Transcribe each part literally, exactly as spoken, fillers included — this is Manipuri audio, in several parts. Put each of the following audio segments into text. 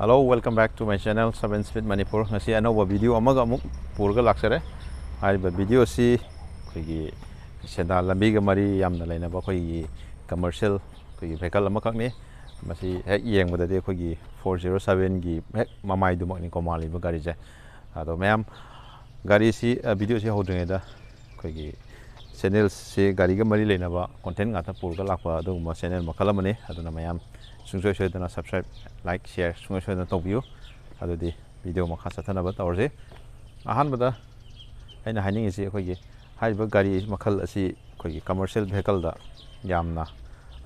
Hello, welcome back to my channel, Seven Speed Manipur. ꯉꯁꯤ ꯑꯅꯧꯕ ꯚꯤꯗꯤꯑꯣ ꯑꯃꯒ ꯑꯃꯨꯛ ꯄꯨꯔꯒ ꯂꯥꯛꯆꯔꯦ꯫ ꯍꯥꯏꯔꯤꯕ ꯚꯤꯗꯤꯑꯣꯁꯤ ꯑꯩꯈꯣꯏꯒꯤ ꯁꯦꯟꯗꯥꯟ ꯂꯝꯕꯤꯒ ꯃꯔꯤ ꯌꯥꯝꯅ ꯂꯩꯅꯕ ꯑꯩꯈꯣꯏꯒꯤ ꯀꯃꯔꯁꯤꯌꯦꯜ ꯑꯩꯈꯣꯏꯒꯤ ꯚꯦꯍꯤꯀꯜ ꯑꯃꯈꯛꯅꯤ꯫ ꯃꯁꯤ ꯍꯦꯛ ꯌꯦꯡꯕꯗꯗꯤ ꯑꯩꯈꯣꯏꯒꯤ ꯐꯣꯔ ꯖꯦꯔꯣ ꯁꯕꯦꯟꯒꯤ ꯍꯦꯛ ꯃꯃꯥꯏꯗꯨꯃꯛꯅꯤꯀꯣ ꯃꯥꯜꯂꯤꯕ ꯒꯥꯔꯤꯁꯦ꯫ ꯑꯗꯣ ꯃꯌꯥꯝ, ꯒꯥꯔꯤꯁꯤ, ꯑ, ꯚꯤꯗꯤꯑꯣꯁꯤ ꯍꯧꯗ꯭ꯔꯤꯉꯩꯗ ꯑꯩꯈꯣꯏꯒꯤ ꯆꯦꯅꯦꯜꯁꯤ ꯒꯥꯔꯤꯒ ꯃꯔꯤ ꯂꯩꯅꯕ ꯀꯣꯟꯇꯦꯟ ꯉꯥꯛꯇ ꯄꯨꯔꯒ ꯂꯥꯛꯄ ꯑꯗꯨꯒꯨꯝꯕ ꯆꯦꯅꯦꯜ ꯃꯈꯜ ꯑꯃꯅꯤ꯫ ꯑꯗꯨꯅ ꯃꯌꯥꯝ ꯁꯨꯡꯁꯣꯏ ꯁꯣꯏꯗꯅ subscribe, like, share ꯁꯨꯡꯁꯣꯏ ꯁꯣꯏꯗꯅ ꯇꯧꯕꯤꯌꯨ꯫ ꯑꯗꯨꯗꯤ ꯚꯤꯗꯤꯑꯣ ꯃꯈꯥ ꯆꯠꯊꯅꯕ ꯇꯧꯔꯁꯤ꯫ ꯑꯍꯥꯟꯕꯗ ꯑꯩꯅ ꯍꯥꯏꯅꯤꯡꯉꯤꯁꯤ ꯑꯩꯈꯣꯏꯒꯤ ꯍꯥꯏꯔꯤꯕ ꯒꯥꯔꯤ ꯃꯈꯜ ꯑꯁꯤ ꯑꯩꯈꯣꯏꯒꯤ ꯀꯃꯔꯁꯤꯌꯦꯜ ꯚꯦꯍꯤꯀꯜꯗ ꯌꯥꯝꯅ,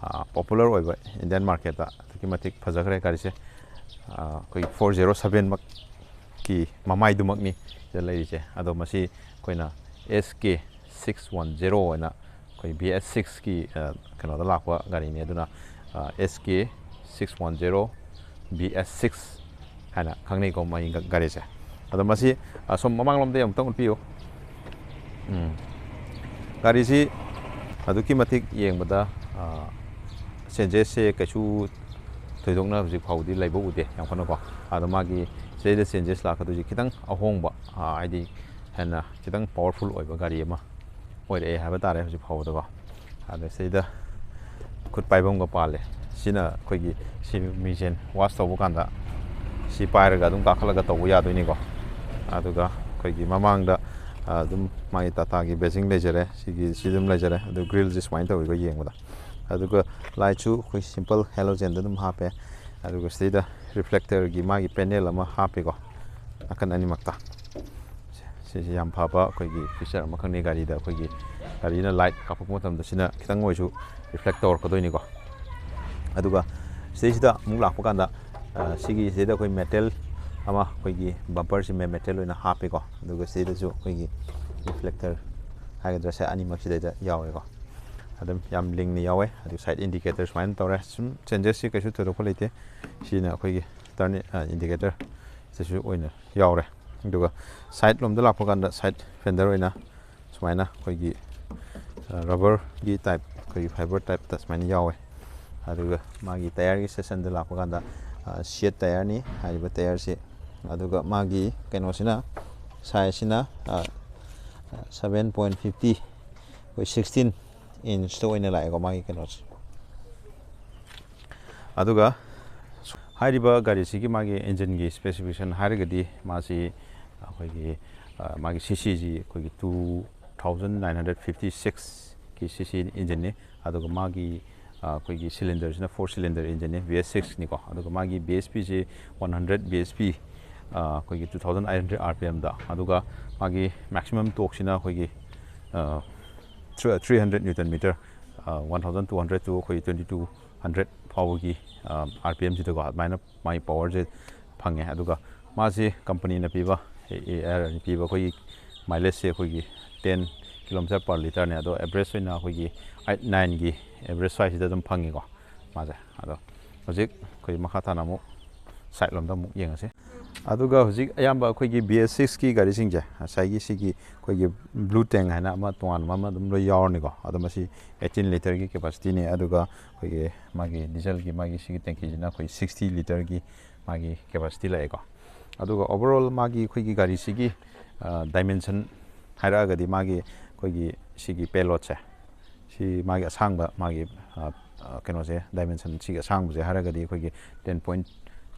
ꯑ, ꯄꯣꯄꯨꯂꯔ ꯑꯣꯏꯕ ꯏꯟꯗꯤꯌꯥꯟ ꯃꯥꯔꯀꯦꯠꯇ ꯑꯗꯨꯛꯀꯤ ꯃꯇꯤꯛ ꯐꯖꯈ꯭ꯔꯦ ꯒꯥꯔꯤꯁꯦ꯫ ꯑ, ꯑꯩꯈꯣꯏꯒꯤ ꯐꯣꯔ ꯖꯦꯔꯣ ꯁꯕꯦꯟꯃꯛꯀꯤ ꯃꯃꯥꯏꯗꯨꯃꯛꯅꯤ ꯁꯤꯗ ꯂꯩꯔꯤꯁꯦ꯫ ꯑꯗꯣ ꯃꯁꯤ ꯑꯩꯈꯣꯏꯅ S K six one zero ꯍꯥꯏꯅ ꯑꯩꯈꯣꯏ B S six ꯀꯤ, ꯑ, ꯀꯩꯅꯣꯗ ꯂꯥꯛꯄ ꯒꯥꯔꯤꯅꯤ꯫ ꯑꯗꯨꯅ, ꯑ, S K six one zero B S six ꯍꯥꯏꯅ ꯈꯪꯅꯩꯀꯣ ꯃꯥꯒꯤ ꯒ-, ꯒꯥꯔꯤꯁꯦ꯫ ꯑꯗꯣ ꯃꯁꯤ, ꯑ, ꯁꯣꯝ ꯃꯃꯥꯡꯂꯣꯝꯗ ꯑꯃꯨꯛꯇꯪ ꯎꯠꯄꯤꯌꯨ꯫ ꯎꯝ꯫ ꯒꯥꯔꯤꯁꯤ ꯑꯗꯨꯛꯀꯤ ꯃꯇꯤꯛ ꯌꯦꯡꯕꯗ, ꯑ, ꯆꯦꯟꯖꯦꯁꯁꯦ ꯀꯩꯁꯨ ꯊꯣꯏꯗꯣꯛꯅ ꯍꯧꯖꯤꯛ ꯐꯥꯎꯕꯗꯤ ꯂꯩꯕ ꯎꯗꯦ ꯌꯥꯝ ꯀꯟꯅꯀꯣ꯫ ꯑꯗꯣ ꯃꯥꯒꯤ ꯁꯤꯗꯩꯗ ꯆꯦꯟꯖꯦꯁ ꯂꯥꯛꯀꯗꯣꯏꯁꯦ ꯈꯤꯇꯪ ꯑꯍꯣꯡꯕ, ꯑ, ꯍꯥꯏꯗꯤ ꯍꯦꯟꯅ ꯈꯤꯇꯪ ꯄꯋꯥꯔꯐꯨꯜ ꯑꯣꯏꯕ ꯒꯥꯔꯤ ꯑꯃ ꯑꯣꯏꯔꯛꯑꯦ ꯍꯥꯏꯕ ꯇꯥꯔꯦ ꯍꯧꯖꯤꯛ ꯐꯥꯎꯕꯗꯀꯣ꯫ ꯑꯗꯣ ꯁꯤꯗ ꯈꯨꯠ ꯄꯥꯏꯐꯝꯒ ꯄꯥꯜꯂꯦ꯫ ꯁꯤꯅ ꯑꯩꯈꯣꯏꯒꯤ ꯁꯤ ꯃꯤꯁꯦꯟ ꯋꯥꯁ ꯇꯧꯕ ꯀꯥꯟꯗ ꯁꯤ ꯄꯥꯏꯔꯒ ꯑꯗꯨꯝ ꯀꯥꯈꯠꯂꯒ ꯇꯧꯕ ꯌꯥꯗꯣꯏꯅꯤꯀꯣ꯫ ꯑꯗꯨꯒ ꯑꯩꯈꯣꯏꯒꯤ ꯃꯃꯥꯡꯗ, ꯑ, ꯑꯗꯨꯝ ꯃꯥꯒꯤ ꯇꯥꯇꯥꯒꯤ ꯕꯦꯖꯤꯡ ꯂꯩꯖꯔꯦ, ꯁꯤꯒꯤ, ꯁꯤ ꯑꯗꯨꯝ ꯂꯩꯖꯔꯦ꯫ ꯑꯗꯨ ꯒ꯭ꯔꯤꯜꯁꯦ ꯁꯨꯃꯥꯏꯅ ꯇꯧꯋꯤꯀꯣ ꯌꯦꯡꯕꯗ꯫ ꯑꯗꯨꯒ ꯂꯥꯏꯠꯁꯨ ꯑꯩꯈꯣꯏ ꯁꯤꯝꯄꯜ ꯍꯦꯂꯣꯖꯦꯟꯗ ꯑꯗꯨꯝ ꯍꯥꯞꯄꯦ꯫ ꯑꯗꯨꯒ ꯁꯤꯗꯩꯗ ꯔꯤꯐ꯭ꯂꯦꯛꯇꯔꯒꯤ ꯃꯥꯒꯤ ꯄꯦꯅꯦꯜ ꯑꯃ ꯍꯥꯞꯄꯦꯀꯣ ꯅꯥꯀꯟ ꯑꯅꯤꯃꯛꯇ꯫ ꯁꯤꯁꯦ ꯌꯥꯝ ꯐꯕ ꯑꯩꯈꯣꯏꯒꯤ ꯐꯤꯆꯔ ꯑꯃꯈꯛꯅꯤ ꯒꯥꯔꯤꯗ꯫ ꯑꯩꯈꯣꯏꯒꯤ ꯒꯥꯔꯤꯅ ꯂꯥꯏꯠ ꯀꯥꯞꯄꯛꯄ ꯃꯇꯝꯗ ꯁꯤꯅ ꯈꯤꯇꯪ ꯑꯣꯏꯔꯁꯨ ꯔꯤꯐ꯭ꯂꯦꯛ ꯇꯧꯔꯛꯀꯗꯣꯏꯅꯤꯀꯣ꯫ ꯑꯗꯨꯒ ꯁꯤꯗꯩꯁꯤꯗ ꯑꯃꯨꯛ ꯂꯥꯛꯄ ꯀꯥꯟꯗ, ꯑ, ꯁꯤꯒꯤ ꯁꯤꯗꯩꯗ ꯑꯩꯈꯣꯏ ꯃꯦꯇꯦꯜ ꯑꯃ, ꯑꯩꯈꯣꯏꯒꯤ ꯕꯝꯄꯔꯁꯤ ꯃꯦ-, ꯃꯦꯇꯦꯜ ꯑꯣꯏꯅ ꯍꯥꯞꯄꯦꯀꯣ꯫ ꯑꯗꯨꯒ ꯁꯤꯗꯩꯗꯁꯨ ꯑꯩꯈꯣꯏꯒꯤ ꯔꯤꯐ꯭ꯂꯦꯛꯇꯔ ꯍꯥꯏꯒꯗ꯭ꯔꯥ, ꯁꯦ ꯑꯅꯤꯃꯛ ꯁꯤꯗꯩꯗ ꯌꯥꯎꯋꯦꯀꯣ꯫ ꯑꯗꯨꯝ ꯌꯥꯝ ꯂꯤꯡꯅ ꯌꯥꯎꯋꯦ꯫ ꯑꯗꯨꯒ ꯁꯥꯏꯠ ꯏꯟꯗꯤꯀꯦꯇꯔ ꯁꯨꯃꯥꯏꯅ ꯇꯧꯔꯦ꯫ ꯁꯨꯝ ꯆꯦꯟꯖꯦꯁꯁꯤ ꯀꯩꯁꯨ ꯊꯣꯏꯗꯣꯛꯄ ꯂꯩꯇꯦ꯫ ꯁꯤꯅ ꯑꯩꯈꯣꯏꯒꯤ ꯇꯔꯅꯤꯡ, ꯑ, ꯏꯟꯗꯤꯀꯦꯇꯔ ꯁꯤꯁꯨ ꯑꯣꯏꯅ ꯌꯥꯎꯔꯦ꯫ ꯑꯗꯨꯒ ꯁꯥꯏꯠ ꯂꯣꯝꯗ ꯂꯥꯛꯄ ꯀꯥꯟꯗ ꯁꯥꯏꯠ ꯐꯦꯟꯗꯔ ꯑꯣꯏꯅ ꯁꯨꯃꯥꯏꯅ ꯑꯩꯈꯣꯏꯒꯤ, ꯑ, ꯔꯕꯔꯒꯤ ꯇꯥꯏꯞ, ꯑꯩꯈꯣꯏꯒꯤ ꯐꯥꯏꯕꯔ ꯇꯥꯏꯞꯇ ꯁꯨꯃꯥꯏꯅ ꯌꯥꯎꯋꯦ꯫ ꯑꯗꯨꯒ ꯃꯥꯒꯤ ꯇꯌꯥꯔꯒꯤ ꯁꯦꯛꯁꯟꯗ ꯂꯥꯛꯄ ꯀꯥꯟꯗ ꯁꯤꯌꯦꯠ ꯇꯌꯥꯔꯅꯤ ꯍꯥꯏꯔꯤꯕ ꯇꯌꯥꯔꯁꯤ꯫ ꯑꯗꯨꯒ ꯃꯥꯒꯤ ꯀꯩꯅꯣꯁꯤꯅ, ꯁꯥꯏꯖꯁꯤꯅ seven point fifty, ꯑꯩꯈꯣꯏ sixteen inch ꯇ ꯑꯣꯏꯅ ꯂꯥꯛꯑꯦꯀꯣ ꯃꯥꯒꯤ ꯀꯩꯅꯣꯁꯦ꯫ ꯑꯗꯨꯒ ꯍꯥꯏꯔꯤꯕ ꯒꯥꯔꯤꯁꯤꯒꯤ ꯃꯥꯒꯤ ꯏꯟꯖꯤꯟꯒꯤ specification ꯍꯥꯏꯔꯒꯗꯤ, ꯃꯥꯁꯤ ꯑꯩꯈꯣꯏꯒꯤ, ꯑ, ꯃꯥꯒꯤ C C ꯁꯤ ꯑꯩꯈꯣꯏꯒꯤ two thousand nine hundred fifty six ꯀꯤ C C ꯏꯟꯖꯤꯟꯅꯤ꯫ ꯑꯗꯨꯒ ꯃꯥꯒꯤ, ꯑ, ꯑꯩꯈꯣꯏꯒꯤ cylinder ꯁꯤꯅ four cylinder ꯏꯟꯖꯤꯟꯅꯤ, V S six ꯅꯤꯀꯣ꯫ ꯑꯗꯨꯒ ꯃꯥꯒꯤ B H P ꯁꯤ one hundred B H P, ꯑ, ꯑꯩꯈꯣꯏꯒꯤ two thousand eight hundred R P M ꯗ꯫ ꯑꯗꯨꯒ ꯃꯥꯒꯤ maximum torque ꯁꯤꯅ ꯑꯩꯈꯣꯏꯒꯤ, ꯑ, three hundred newton meter, ꯑ, one thousand two hundred to ꯑꯩꯈꯣꯏ twenty two hundred ꯐꯥꯎꯕꯒꯤ, ꯑ, R P M ꯁꯤꯗꯀꯣ, ꯑꯗꯨꯃꯥꯏꯅ ꯃꯥꯒꯤ power ꯁꯦ ꯐꯪꯉꯦ꯫ ꯑꯗꯨꯒ ꯃꯥꯁꯤ company ꯅ ꯄꯤꯕ, ꯑꯦ ꯑꯥꯔ ꯅ ꯄꯤꯕ ꯑꯩꯈꯣꯏꯒꯤ mileage ꯁꯦ ꯑꯩꯈꯣꯏꯒꯤ ten kilometer per liter ꯅꯦ꯫ ꯑꯗꯣ average ꯑꯣꯏꯅ ꯑꯩꯈꯣꯏꯒꯤ eight nine ꯒꯤ average ꯁ꯭ꯋꯥꯏꯁꯤꯗ ꯑꯗꯨꯝ ꯐꯪꯉꯤꯀꯣ ꯃꯥꯁꯦ꯫ ꯑꯗꯣ ꯍꯧꯖꯤꯛ ꯑꯩꯈꯣꯏ ꯃꯈꯥ ꯇꯥꯅ ꯑꯃꯨꯛ side ꯂꯣꯝꯗ ꯑꯃꯨꯛ ꯌꯦꯡꯉꯁꯦ꯫ ꯑꯗꯨꯒ ꯍꯧꯖꯤꯛ ꯑꯌꯥꯝꯕ ꯑꯩꯈꯣꯏꯒꯤ V S six ꯀꯤ ꯒꯥꯔꯤꯁꯤꯡꯁꯦ, ꯉꯁꯥꯏꯒꯤ ꯁꯤꯒꯤ ꯑꯩꯈꯣꯏꯒꯤ blue tank ꯍꯥꯏꯅ ꯑꯃ ꯇꯣꯉꯥꯟꯕ ꯑꯃ ꯑꯗꯨꯝ ꯂꯣꯏ ꯌꯥꯎꯔꯅꯤꯀꯣ꯫ ꯑꯗꯣ ꯃꯁꯤ eighteen liter ꯒꯤ capacity ꯅꯤ꯫ ꯑꯗꯨꯒ ꯑꯩꯈꯣꯏꯒꯤ ꯃꯥꯒꯤ diesel ꯒꯤ ꯃꯥꯒꯤ ꯁꯤꯒꯤ tank ꯁꯤꯅ ꯑꯩꯈꯣꯏ sixty liter ꯒꯤ ꯃꯥꯒꯤ capacity ꯂꯥꯛꯑꯦꯀꯣ꯫ ꯑꯗꯨꯒ overall ꯃꯥꯒꯤ ꯑꯩꯈꯣꯏꯒꯤ ꯒꯥꯔꯤꯁꯤꯒꯤ, ꯑ, dimension ꯍꯥꯏꯔꯛꯑꯒꯗꯤ, ꯃꯥꯒꯤ ꯑꯩꯈꯣꯏꯒꯤ ꯁꯤꯒꯤ payload ꯁꯦ, ꯁꯤ ꯃꯥꯒꯤ ꯑꯁꯥꯡꯕ, ꯃꯥꯒꯤ, ꯑ, ꯑ, ꯀꯩꯅꯣꯁꯦ, dimension ꯁꯤꯒꯤ ꯑꯁꯥꯡꯕꯁꯦ ꯍꯥꯏꯔꯒꯗꯤ ꯑꯩꯈꯣꯏꯒꯤ ten point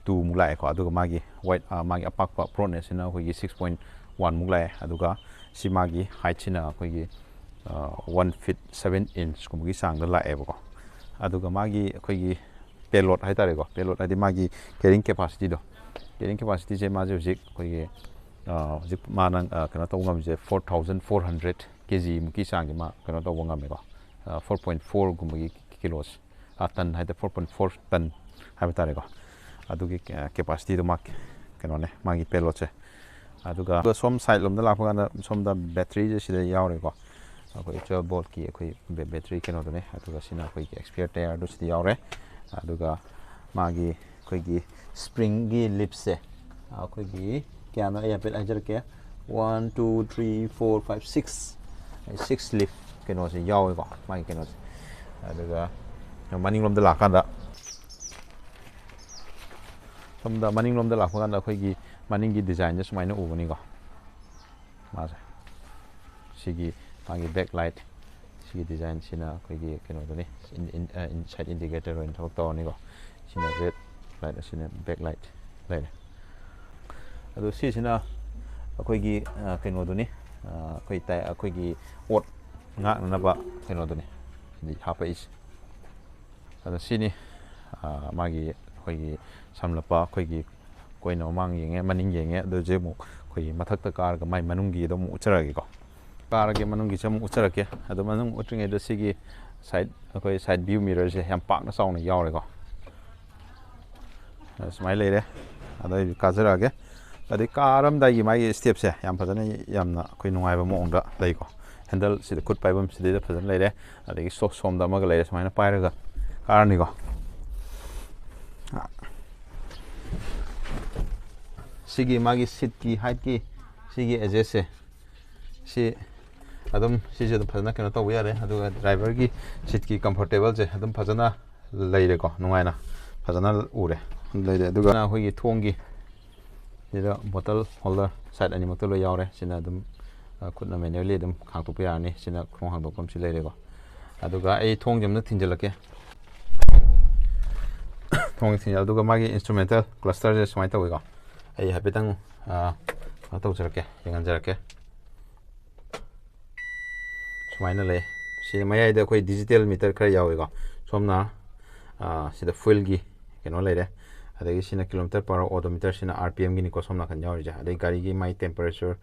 two ꯃꯨꯛ ꯂꯥꯛꯑꯦꯀꯣ꯫ ꯑꯗꯨꯒ ꯃꯥꯒꯤ wide, ꯑ, ꯃꯥꯒꯤ ꯑꯄꯥꯛꯄ broadness ꯁꯤꯅ ꯑꯩꯈꯣꯏꯒꯤ six point one ꯃꯨꯛ ꯂꯥꯛꯑꯦ꯫ ꯑꯗꯨꯒ ꯁꯤ ꯃꯥꯒꯤ height ꯁꯤꯅ ꯑꯩꯈꯣꯏꯒꯤ, ꯑ, one feet seven inch ꯀꯨꯝꯕꯒꯤ ꯆꯥꯡꯗ ꯂꯥꯛꯑꯦꯕꯀꯣ꯫ ꯑꯗꯨꯒ ꯃꯥꯒꯤ ꯑꯩꯈꯣꯏꯒꯤ payload ꯍꯥꯏꯇꯥꯔꯦꯀꯣ, payload ꯍꯥꯏꯗꯤ ꯃꯥꯒꯤ carrying capacity ꯗꯣ, carrying capacity ꯁꯦ ꯃꯥꯁꯦ ꯍꯧꯖꯤꯛ ꯑꯩꯈꯣꯏꯒꯤ, ꯑ, ꯍꯧꯖꯤꯛ ꯃꯥꯅ, ꯑ, ꯀꯩꯅꯣ ꯇꯧꯕ ꯉꯝꯃꯤꯁꯦ four thousand four hundred K G ꯃꯨꯛꯀꯤ ꯆꯥꯡꯁꯦ ꯃꯥ ꯀꯩꯅꯣ ꯇꯧꯕ ꯉꯝꯃꯦꯀꯣ꯫ ꯑ, four point four ꯒꯨꯝꯕꯒꯤ ꯀꯤꯂꯣꯁꯦ, ꯑ, ton ꯍꯥꯏꯇꯥꯔꯦ, four point four ton ꯍꯥꯏꯕ ꯇꯥꯔꯦꯀꯣ꯫ ꯑꯗꯨꯒꯤ, ꯑ, capacity ꯗꯣ ꯃꯥ ꯀꯩꯅꯣꯅꯦ, ꯃꯥꯒꯤ payload ꯁꯦ꯫ ꯑꯗꯨꯒ ꯁꯣꯝ side ꯂꯣꯝꯗ ꯂꯥꯛꯄ ꯀꯥꯟꯗ ꯁꯣꯝꯗ battery ꯁꯦ ꯁꯤꯗ ꯌꯥꯎꯔꯦꯀꯣ꯫ ꯑꯩꯈꯣꯏ twelve volt ꯀꯤ ꯑꯩꯈꯣꯏ ꯕꯦ-, battery ꯀꯩꯅꯣꯗꯨꯅꯦ꯫ ꯑꯗꯨꯒ ꯁꯤꯅ ꯑꯩꯈꯣꯏꯒꯤ spare tyre ꯗꯨ ꯁꯤꯗ ꯌꯥꯎꯔꯦ꯫ ꯑꯗꯨꯒ ꯃꯥꯒꯤ ꯑꯩꯈꯣꯏꯒꯤ spring ꯒꯤ leaf ꯁꯦ ꯑꯩꯈꯣꯏꯒꯤ ꯀꯌꯥꯅꯣ ꯑꯩ ꯍꯥꯏꯐꯦꯠ ꯍꯥꯏꯖꯔꯛꯀꯦ꯫ One, two, three, four, five, six, six leaf ꯀꯩꯅꯣꯁꯦ ꯌꯥꯎꯋꯦꯀꯣ, ꯃꯥꯒꯤ ꯀꯩꯅꯣꯁꯦ꯫ ꯑꯗꯨꯒ ꯃꯅꯤꯡꯂꯣꯝꯗ ꯂꯥꯛꯀꯥꯟꯗ ꯁꯣꯝꯗ ꯃꯅꯤꯡꯂꯣꯝꯗ ꯂꯥꯛꯄ ꯀꯥꯟꯗ ꯑꯩꯈꯣꯏꯒꯤ ꯃꯅꯤꯡꯒꯤ ꯗꯤꯖꯥꯏꯟꯁꯦ ꯁꯨꯃꯥꯏꯅ ꯎꯒꯅꯤꯀꯣ꯫ ꯃꯥꯁꯦ ꯁꯤꯒꯤ ꯃꯥꯒꯤ ꯕꯦꯛ ꯂꯥꯏꯠ, ꯁꯤꯒꯤ ꯗꯤꯖꯥꯏꯟꯁꯤꯅ ꯑꯩꯈꯣꯏꯒꯤ ꯀꯩꯅꯣꯗꯨꯅꯤ, ꯁꯥꯏꯠ ꯏꯟꯗꯤꯀꯦꯇꯔ ꯑꯣꯏꯅ ꯊꯕꯛ ꯇꯧꯔꯅꯤꯀꯣ꯫ ꯁꯤꯅ ꯔꯦꯠ ꯂꯥꯏꯠ, ꯑꯁꯤꯅ ꯕꯦꯛ ꯂꯥꯏꯠ ꯂꯩꯔꯦ꯫ ꯑꯗꯣ ꯁꯤꯁꯤꯅ ꯑꯩꯈꯣꯏꯒꯤ ꯑ, ꯀꯩꯅꯣꯗꯨꯅꯤ, ꯑ, ꯑꯩꯈꯣꯏ ꯇꯥꯏ-, ꯑꯩꯈꯣꯏꯒꯤ ꯑꯣꯠ ꯉꯥꯛꯅꯅꯕ ꯀꯩꯅꯣꯗꯨꯅꯤ ꯍꯥꯏꯗꯤ ꯍꯥꯞꯄꯛꯏꯁꯦ꯫ ꯑꯗꯣ ꯁꯤꯅꯤ ꯑ, ꯃꯥꯒꯤ ꯑꯩꯈꯣꯏꯒꯤ ꯁꯝꯂꯞꯄ ꯑꯩꯈꯣꯏꯒꯤ ꯑꯩꯈꯣꯏꯅ ꯃꯃꯥꯡ ꯌꯦꯡꯉꯦ, ꯃꯅꯤꯡ ꯌꯦꯡꯉꯦ꯫ ꯑꯗꯣ ꯍꯧꯖꯤꯛ ꯑꯃꯨꯛ ꯑꯩꯈꯣꯏꯒꯤ ꯃꯊꯛꯇ ꯀꯥꯔꯒ ꯃꯥꯏ ꯃꯅꯨꯡꯒꯤꯗꯣ ꯑꯃꯨꯛ ꯎꯠꯆꯔꯛꯑꯒꯦꯀꯣ꯫ ꯀꯥꯔꯒꯦ, ꯃꯅꯨꯡꯒꯤꯁꯦ ꯑꯃꯨꯛ ꯎꯠꯆꯔꯛꯀꯦ꯫ ꯑꯗꯣ ꯃꯅꯨꯡ ꯎꯠꯇ꯭ꯔꯤꯉꯩꯗ ꯁꯤꯒꯤ ꯁꯥꯏꯠ, ꯑꯩꯈꯣꯏ ꯁꯥꯏꯠ ꯚ꯭ꯌꯨ ꯃꯤꯔꯔꯁꯦ ꯌꯥꯝ ꯄꯥꯛꯅ ꯆꯥꯎꯅ ꯌꯥꯎꯔꯦꯀꯣ꯫ ꯑ, ꯁꯨꯃꯥꯏꯅ ꯂꯩꯔꯦ꯫ ꯑꯗꯣ ꯑꯩ ꯀꯥꯖꯔꯛꯑꯒꯦ꯫ ꯑꯗꯩ ꯀꯥꯔꯝꯗꯥꯏꯒꯤ ꯃꯥꯒꯤ ꯁ꯭ꯇꯦꯞꯁꯦ ꯌꯥꯝ ꯐꯖꯅ, ꯌꯥꯝꯅ ꯑꯩꯈꯣꯏ ꯅꯨꯡꯉꯥꯏꯕ ꯃꯑꯣꯡꯗ ꯂꯩꯀꯣ꯫ ꯍꯦꯟꯗꯜ ꯁꯤꯗ ꯈꯨꯠ ꯄꯥꯏꯐꯝ ꯁꯤꯗꯩꯗ ꯐꯖꯅ ꯂꯩꯔꯦ꯫ ꯑꯗꯒꯤ ꯁꯣ-, ꯁꯣꯝꯗ ꯑꯃꯒ ꯂꯩꯔꯦ꯫ ꯁꯨꯃꯥꯏꯅ ꯄꯥꯏꯔꯒ ꯀꯥꯔꯅꯤꯀꯣ꯫ ꯁꯤꯒꯤ ꯃꯥꯒꯤ ꯁꯤꯠꯀꯤ ꯍꯥꯏꯠꯀꯤ ꯁꯤꯒꯤ ꯑꯦꯗꯖꯁꯁꯦ, ꯁꯤ ꯑꯗꯨꯝ, ꯁꯤꯁꯦ ꯑꯗꯨꯝ ꯐꯖꯅ ꯀꯩꯅꯣ ꯇꯧꯕ ꯌꯥꯔꯦ꯫ ꯑꯗꯨꯒ ꯗ꯭ꯔꯥꯏꯚꯔꯒꯤ ꯁꯤꯠꯀꯤ ꯀꯝꯐꯣꯔꯇꯦꯕꯜꯁꯦ ꯑꯗꯨꯝ ꯐꯖꯅ ꯂꯩꯔꯦꯀꯣ, ꯅꯨꯡꯉꯥꯏꯅ ꯐꯖꯅ ꯎꯔꯦ, ꯂꯩꯔꯦ꯫ ꯑꯗꯨꯒ ꯑꯩꯈꯣꯏꯒꯤ ꯊꯣꯡꯒꯤ ꯁꯤꯗ ꯕꯣꯇꯜ ꯍꯣꯜꯗꯔ ꯁꯥꯏꯠ ꯑꯅꯤꯃꯛꯇ ꯂꯣꯏ ꯌꯥꯎꯔꯦ꯫ ꯁꯤꯅ ꯑꯗꯨꯝ, ꯑ, ꯈꯨꯠꯅ ꯃꯦꯅꯨꯋꯦꯜꯂꯤ ꯑꯗꯨꯝ ꯍꯥꯡꯗꯣꯛꯄ ꯌꯥꯔꯅꯤ꯫ ꯁꯤꯅ ꯊꯣꯡ ꯍꯥꯡꯗꯣꯛꯐꯝꯁꯤ ꯂꯩꯔꯦꯀꯣ꯫ ꯑꯗꯨꯒ ꯑꯩ ꯊꯣꯡꯁꯦ ꯑꯝꯇ ꯊꯤꯟꯖꯤꯜꯂꯛꯀꯦ꯫ ꯊꯣꯡꯁꯦ ꯊꯤꯟꯖꯤꯜ-, ꯑꯗꯨꯒ ꯃꯥꯒꯤ ꯏꯟꯁꯇ꯭ꯔꯨꯃꯦꯟꯇꯦꯜ ꯀ꯭ꯂꯁꯇꯔꯁꯦ ꯁꯨꯃꯥꯏꯅ ꯇꯧꯋꯤꯀꯣ꯫ ꯑꯩ ꯍꯥꯏꯐꯦꯠꯇꯪ, ꯑ, ꯀꯩꯅꯣ ꯇꯧꯖꯔꯛꯀꯦ, ꯌꯦꯡꯍꯟꯖꯔꯛꯀꯦ꯫ ꯁꯨꯃꯥꯏꯅ ꯂꯩ꯫ ꯁꯤ ꯃꯌꯥꯏꯗ ꯑꯩꯈꯣꯏ ꯗꯤꯖꯤꯇꯦꯜ ꯃꯤꯇꯔ ꯈꯔ ꯌꯥꯎꯋꯤꯀꯣ꯫ ꯁꯣꯝꯅ, ꯑ, ꯁꯤꯗ ꯐ꯭ꯌꯨꯜꯒꯤ ꯀꯩꯅꯣ ꯂꯩꯔꯦ꯫ ꯑꯗꯒꯤ ꯁꯤꯅ ꯀꯤꯂꯣꯃꯤꯇꯔ ꯄꯔ ꯑꯣꯗꯣꯃꯤꯇꯔ, ꯁꯤꯅ ꯑꯥꯔ ꯄꯤ ꯑꯦꯝꯒꯤꯅꯤꯀꯣ ꯁꯣꯝ ꯅꯥꯀꯟ ꯌꯥꯎꯔꯤꯁꯦ꯫ ꯑꯗꯩ ꯒꯥꯔꯤꯒꯤ ꯃꯥꯏ ꯇꯦꯝꯄꯔꯦꯆꯔ,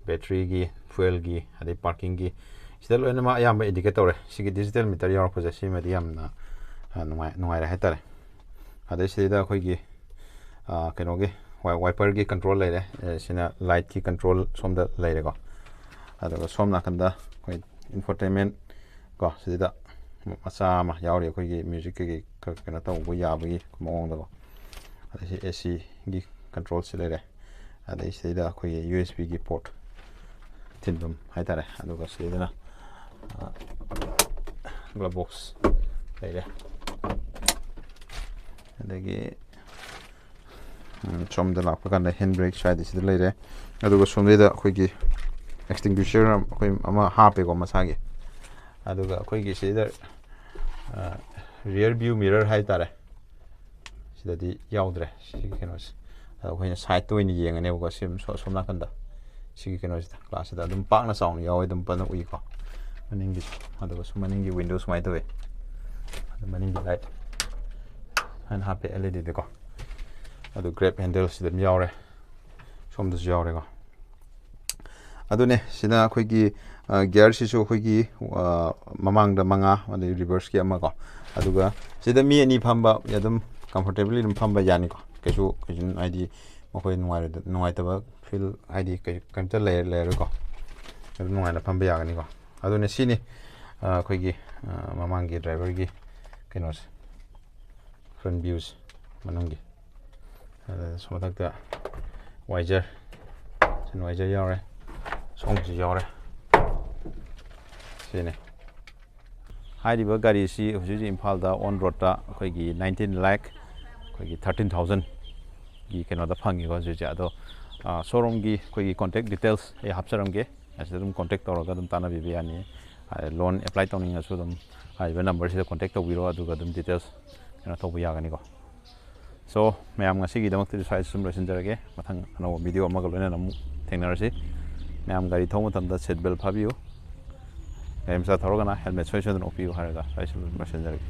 ꯕꯦꯇ꯭ꯔꯤꯒꯤ, ꯐ꯭ꯌꯨꯜꯒꯤ, ꯑꯗꯩ ꯄꯥꯔꯀꯤꯡꯒꯤ, ꯁꯤꯗ ꯂꯣꯏꯅꯃꯛ ꯑꯌꯥꯝꯕ ꯏꯟꯗꯤꯀꯦꯠ ꯇꯧꯔꯦ꯫ ꯁꯤꯒꯤ ꯗꯤꯖꯤꯇꯦꯜ ꯃꯤꯇꯔ ꯌꯥꯎꯔꯛꯄꯁꯦ ꯁꯤꯃꯗꯤ ꯌꯥꯝꯅ, ꯑ, ꯅꯨꯡꯉꯥꯏ-, ꯅꯨꯡꯉꯥꯏꯔꯦ ꯍꯥꯏꯇꯥꯔꯦ꯫ ꯑꯗꯩ ꯁꯤꯗꯩꯗ ꯑꯩꯈꯣꯏꯒꯤ, ꯑ, ꯀꯩꯅꯣꯒꯤ ꯋꯥꯏ-, ꯋꯥꯏꯄꯔꯒꯤ ꯀꯟꯇ꯭ꯔꯣꯜ ꯂꯩꯔꯦ꯫ ꯑꯦ, ꯁꯤꯅ ꯂꯥꯏꯠꯀꯤ ꯀꯟꯇ꯭ꯔꯣꯜ ꯁꯣꯝꯗ ꯂꯩꯔꯦꯀꯣ꯫ ꯑꯗꯨꯒ ꯁꯣꯝ ꯅꯥꯀꯟꯗ ꯑꯩꯈꯣꯏ ꯏꯟꯐꯣꯇꯦꯟꯃꯦꯟ ꯀꯣ, ꯁꯤꯗ ꯃꯆꯥ ꯑꯃ ꯌꯥꯎꯔꯤ, ꯑꯩꯈꯣꯏꯒꯤ ꯃ꯭ꯌꯨꯖꯤꯛ ꯀꯩꯀꯩ ꯈꯔ ꯀꯩꯅꯣ ꯇꯧꯕ ꯌꯥꯕꯒꯤ ꯃꯑꯣꯡꯗꯀꯣ꯫ ꯑꯗꯩ ꯁꯤ ꯑꯦ ꯁꯤꯒꯤ ꯀꯟꯇ꯭ꯔꯣꯜꯁꯤ ꯂꯩꯔꯦ꯫ ꯑꯗꯩ ꯁꯤꯗꯩꯗ ꯑꯩꯈꯣꯏꯒꯤ ꯌꯨ ꯑꯦꯁ ꯕꯤꯒꯤ ꯄꯣꯔꯠ ꯊꯤꯟꯐꯝ ꯍꯥꯏꯇꯥꯔꯦ꯫ ꯑꯗꯨꯒ ꯁꯤꯗꯩꯗꯅ, ꯑ, ꯒ꯭ꯂꯣꯞ ꯕꯣꯛꯁ ꯂꯩꯔꯦ꯫ ꯑꯗꯒꯤ ꯎꯝ, ꯁꯣꯝꯗ ꯂꯥꯛꯄ ꯀꯥꯟꯗ ꯍꯦꯟ ꯕ꯭ꯔꯦꯛ ꯁ꯭ꯋꯥꯏꯗ ꯁꯤꯗ ꯂꯩꯔꯦ꯫ ꯑꯗꯨꯒ ꯁꯣꯝꯗꯩꯗ ꯑꯩꯈꯣꯏꯒꯤ ꯑꯦꯛꯁꯇꯤꯡꯒ꯭ꯋꯤꯁꯔ ꯑꯩꯈꯣꯏ ꯑꯃ ꯍꯥꯞꯄꯦꯀꯣ ꯃꯁꯥꯒꯤ꯫ ꯑꯗꯨꯒ ꯑꯩꯈꯣꯏꯒꯤ ꯁꯤꯗ ꯔꯤꯌꯔ ꯚ꯭ꯌꯨ ꯃꯤꯔꯔ ꯍꯥꯏ ꯇꯥꯔꯦ, ꯁꯤꯗꯗꯤ ꯌꯥꯎꯗ꯭ꯔꯦ ꯁꯤꯒꯤ ꯀꯩꯅꯣꯁꯦ꯫ ꯑꯗꯣ ꯑꯩꯈꯣꯏꯅ ꯁꯥꯏꯠꯇ ꯑꯣꯏꯅ ꯌꯦꯡꯉꯅꯦꯕꯀꯣ, ꯁꯤ ꯑꯁꯣꯝ ꯅꯥꯀꯟꯗ, ꯁꯤꯒꯤ ꯀꯩꯅꯣꯁꯤꯗ, ꯒ꯭ꯂꯥꯁꯁꯤꯗ ꯑꯗꯨꯝ ꯄꯥꯛꯅ ꯆꯥꯎꯅ ꯌꯥꯎꯋꯦ, ꯑꯗꯨꯝ ꯐꯖꯅ ꯎꯏꯀꯣ ꯃꯅꯤꯡꯒꯤꯁꯨ꯫ ꯑꯗꯨꯒ ꯁꯨꯝ ꯃꯅꯤꯡꯒꯤ ꯋꯤꯟꯗꯣ ꯁꯨꯃꯥꯏꯅ ꯇꯧꯋꯦ꯫ ꯑꯗꯨ ꯃꯅꯤꯡꯒꯤ ꯂꯥꯏꯠ ꯍꯥꯏꯅ ꯍꯥꯞꯄꯦ ꯑꯦꯜ ꯏ ꯗꯤꯗꯀꯣ꯫ ꯑꯗꯨ ꯒ꯭ꯔꯦꯞ ꯍꯦꯟꯗꯜꯁꯤꯗ ꯑꯗꯨꯝ ꯌꯥꯎꯔꯦ, ꯁꯣꯝꯗꯁꯨ ꯌꯥꯎꯔꯦꯀꯣ꯫ ꯑꯗꯨꯅꯦ ꯁꯤꯅ ꯑꯩꯈꯣꯏꯒꯤ ꯒꯤꯌꯔꯁꯤꯁꯨ ꯑꯩꯈꯣꯏꯒꯤ ꯃꯃꯥꯡꯗ ꯃꯉꯥ, ꯑꯗꯩ ꯔꯤꯚꯔꯁꯀꯤ ꯑꯃꯀꯣ꯫ ꯑꯗꯨꯒ ꯁꯤꯗ ꯃꯤ ꯑꯅꯤ ꯐꯝꯕ ꯑꯗꯨꯝ ꯀꯝꯐꯣꯔꯇꯦꯕꯂꯤ ꯑꯗꯨꯝ ꯐꯝꯕ ꯌꯥꯅꯤꯀꯣ꯫ ꯀꯩꯁꯨ ꯀꯩꯁꯨ ꯍꯥꯏꯗꯤ ꯃꯈꯣꯏ ꯅꯨꯡꯉꯥꯏꯔꯣꯏꯗ-, ꯅꯨꯡꯉꯥꯏꯇꯕ ꯐꯤꯜ ꯍꯥꯏꯗꯤ ꯀꯩ-, ꯀꯩꯝꯇ ꯂꯩ-, ꯂꯩꯔꯔꯣꯏꯀꯣ꯫ ꯑꯗꯨꯝ ꯅꯨꯡꯉꯥꯏꯅ ꯐꯝꯕ ꯌꯥꯒꯅꯤꯀꯣ꯫ ꯑꯗꯨꯅ ꯁꯤꯅꯤ, ꯑ, ꯑꯩꯈꯣꯏꯒꯤ, ꯑ, ꯃꯃꯥꯡꯒꯤ ꯗ꯭ꯔꯥꯏꯚꯔꯒꯤ ꯀꯩꯅꯣꯁꯦ, ꯐ꯭ꯔꯟ ꯚ꯭ꯌꯨꯁꯦ ꯃꯅꯨꯡꯒꯤ꯫ ꯑꯗ ꯁꯣꯝ ꯃꯊꯛꯇ ꯋꯥꯏꯖꯔ, ꯁꯟ ꯋꯥꯏꯖꯔ ꯌꯥꯎꯔꯦ, ꯁꯣꯝꯒꯤꯁꯨ ꯌꯥꯎꯔꯦ꯫ ꯁꯤꯅꯤ꯫ ꯍꯥꯏꯔꯤꯕ ꯒꯥꯔꯤꯁꯤ ꯍꯧꯖꯤꯛ ꯍꯧꯖꯤꯛ ꯏꯝꯐꯥꯜꯗ ꯑꯣꯟ ꯔꯣꯗꯇ ꯑꯩꯈꯣꯏꯒꯤ nineteen lakh, ꯑꯩꯈꯣꯏꯒꯤ thirteen thousand ꯒꯤ ꯀꯩꯅꯣꯗ ꯐꯪꯉꯤꯀꯣ ꯍꯧꯖꯤꯛ ꯍꯧꯖꯤꯛ꯫ ꯑꯗꯣ, ꯑ, showroom ꯒꯤ ꯑꯩꯈꯣꯏꯒꯤ contact details ꯑꯩ ꯍꯥꯞꯆꯔꯝꯒꯦ꯫ ꯑꯁꯤꯗ ꯑꯗꯨꯝ contact ꯇꯧꯔꯒ ꯑꯗꯨꯝ ꯇꯥꯟꯅꯕꯤꯕ ꯌꯥꯅꯤ꯫ ꯑ, loan apply ꯇꯧꯅꯤꯡꯉꯁꯨ ꯑꯗꯨꯝ ꯍꯥꯏꯔꯤꯕ number ꯁꯤꯗ contact ꯇꯧꯕꯤꯔꯣ, ꯑꯗꯨꯒ ꯑꯗꯨꯝ details ꯀꯩꯅꯣ ꯇꯧꯕ ꯌꯥꯒꯅꯤꯀꯣ꯫ So, ꯃꯌꯥꯝ ꯉꯁꯤꯒꯤꯗꯃꯛꯇꯗꯤ ꯁ꯭ꯋꯥꯏꯗ ꯁꯨꯝ ꯂꯣꯏꯁꯤꯟꯖꯔꯒꯦ꯫ ꯃꯊꯪ ꯑꯅꯧꯕ video ꯑꯃꯒ ꯂꯣꯏꯅꯅ ꯑꯃꯨꯛ ꯊꯦꯡꯅꯔꯁꯤ꯫ ꯃꯌꯥꯝ ꯒꯥꯔꯤ ꯊꯧꯕ ꯃꯇꯝꯗ seat belt ꯐꯥꯕꯤꯌꯨ꯫ ꯒꯥꯔꯤ ꯃꯆꯥ ꯊꯧꯔꯒꯅ helmet ꯁꯣꯏ ꯁꯣꯏꯗꯅ ꯎꯞꯄꯤꯌꯨ ꯍꯥꯏꯔꯒ ꯁ꯭ꯋꯥꯏꯗ ꯁꯨꯝ ꯂꯣꯏꯁꯤꯟꯖꯔꯒꯦ꯫